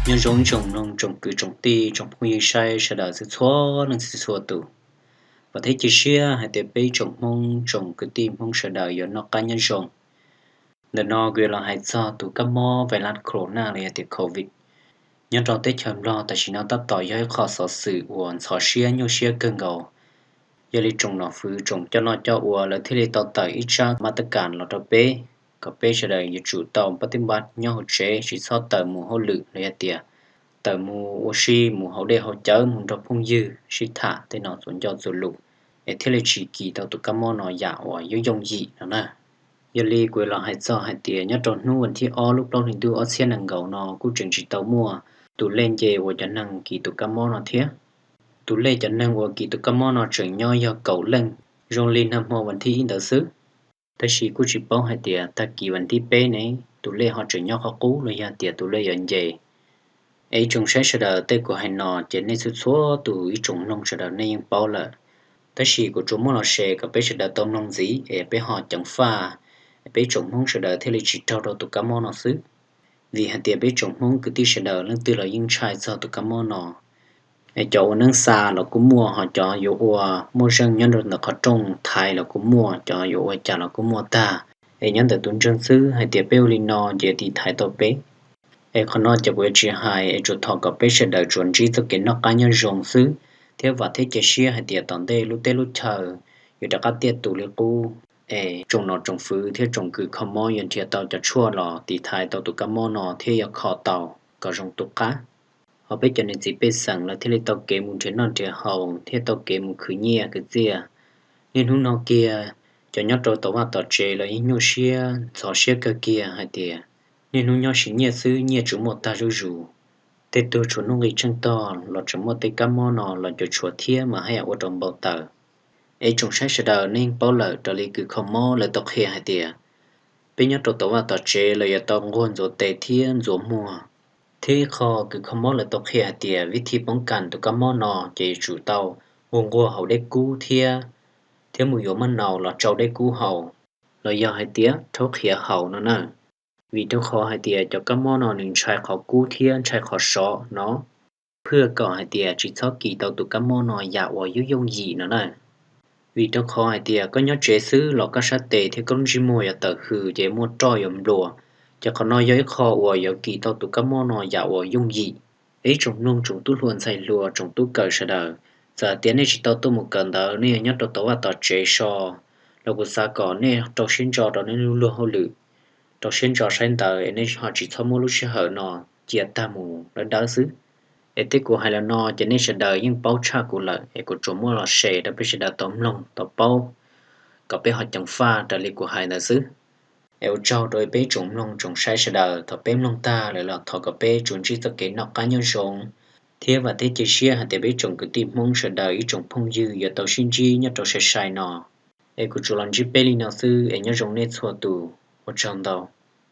Nyob zoo ib tsoom mloog tsoom kwv tsoom tij tsoom phooj ywg saib sawv daws txhua leej txhua tus. Vam thiab cia siab hais tias peb tsoom Hmoob tsoom kwv tij Hmoob sawv daws yuav noj qab nyob zoo. Ntawm no kuv yuav los hais txog tus kab mob vais las corona los yog tias covid nyob rau teb chaws Nplog tam sim no tab tom yog ib qho xov xwm uas ntxhov siab nyuaj siab kawg nkaus. Yog li tsoom nom fwv tsoom coj noj coj ua lawv thiaj li tau tawm ib tsab mab tab kas los rau peb, kom peb sawv daws yuav tsum tau pab tib npab nyob hauv tsev, tsis txhob tawm mus hauj lwm los yog tias tawm mus ua si mus hauv dej hauv cawv mus nrog phooj ywg sib tham tej no txuas ncauj txuas lus, es thiaj li tsis kis tau tus kab mob no yam uas yooj yooj yim no na. Yog li kuv los hais txog hais tias nyob rau hnub vas thib ob lub plaub hlis ntuj ob txhiab nees nkaum no kuj tseem tsis tau muaj tus lej nce uas cov neeg kis tus kab mob no thiab. Tus lej cov neeg uas kis tus kab mob no tseem nyob yog kaum leej, zoo li nag hmo vas thib ib ntawd xwb. Tab sis kuj tsis paub hais tias tag kis vas thib peb ne tus lej ho tseem nyob qhov qub los yog tias tus lej yuav nce. Es ib tsoom saib sawv daws, tej kuv hais no ces nej txhua txhua tus ib tsoom mloog sawv daws nej yeej paub lawm, tab sis kuv tsuas muab los share kom peb sawv daws tau mloog ntxiv es peb ho ceev faj, peb tsoom Hmoob sawv daws thiaj li tsis raug rau tus kab mob no xwb. Vim hais tias peb tsoom Hmoob kwv tij sawv daws leej twg los yeej ntshai txog tus kab mob no. Es cov ua neeb xa los kuj muaj, ho cov yuav ua muaj zeej nyob rau ntawm qhov rooj thaiv los kuj muaj, cov yuav ua cas los kuj muaj tag. Es nyob ntawm tus ntseeg xwb hais tias peb ua li no ces tiv thaiv tau peb. Es qhov no ces kuv yuav tsis hais, es tsuas thov kom peb sawv daws tsuas ntsib txoj kev noj qab nyob zoo xwb, thiab vam thiab cia siab hais tias tom ntej lub teb lub chaw yuav rov qab tiaj tus li qub. Es tsoom nom tsoom fwv thiab tsoom kws kho mob yuav nrhiav tau cov tshuaj los tiv thaiv tau tus kab mob no thiab yuav kho tau kom zoo tu qab. Ho peb cov niam txiv pej xeem lawv thiaj li tau kev mus nrhiav noj nrhiav haus thiab tau kev mus khwv nyiaj khwv txiaj. Niaj hnub no kiag, cov nyob rau tom vaj tom tsev los yeej nyuaj siab ntxhov siab kawg kiag hais tias niaj hnub nyob siv nyiaj xwb nyiaj tsuas muaj tag zuj zus. Tej tug tshuav nuj nqi tsheej tog los tseem muaj tej kab mob no los cuam tshuam thiab mas haj yam ua rau npau taws. Es tsoom saib sawv daws nej yeej paub lawm, raws li kws kho mob lawv tau qhia hais tias peb nyob rau tom vaj tom tsev los yuav tau nquag ntxuav tes thiab ntxuav muag. Thiab ib qho kws kho mob lawv tau qhia hais tias vib thib poob kas tus kab mob no ces yuav tsum tau nquag nquag haus dej kub thiab, thiab mus yuav maj naus los tsau dej kub haus, los yog hais tias rhaub qhiav haus no na. Vim rau qhov hais tias cov kab mob no nws ntshai qhov kub thiab ntshai qhov sov no, phwj kom hais tias tsis txhob kis tau tus kab mob no yam uas yooj yooj yim no na. Vim rau qhov hais tias koj nyob tsev xwb los koj sab tes thiab koj lub ntsej muag yuav tawm hws ces muaj roj yuav nplua, ces qhov no yog ib qho uas yuav kis tau tus kab mob no yam uas yooj yim. Ib tsoom mloog tsoom tub hluas ntxhais hluas tsoom tub kawm sawv daws, txawm tias nej tsis tau tuaj mus kawm ntawv, nej yog nyob rau tom vaj tom tsev so los kuv xav kom nej rau siab ntso rau nej lub luag hauj lwm, rau siab ntso saib ntawv es nej ho tsis txhob muab lub sij hawm no cia tag mus dawb dawb xwb. Es tej kuv hais los no ces nej sawv daws yeej paub tshaj kuv lawm, es kuv tsuas muab los share rau peb sawv daws tau mloog tau paub, kom peb ho ceev faj raws li kuv hais ntawd xwb. Es ua tsaug rau peb tsoom mloog tsoom saib sawv daws, thaum peb mloog tag lawm los thov kom peb tsuas ntsib txoj kev noj qab nyob zoo, thiab vam thiab cia siab hais tias peb tsoom kwv tij Hmoob sawv daws ib tsoom phooj ywg yuav tau sib ntsib nyob rau sai sai no. Es kuv tsuas los ntsib peb li no xwb es nyob zoo nej txhua tus, ua tsaug ntau.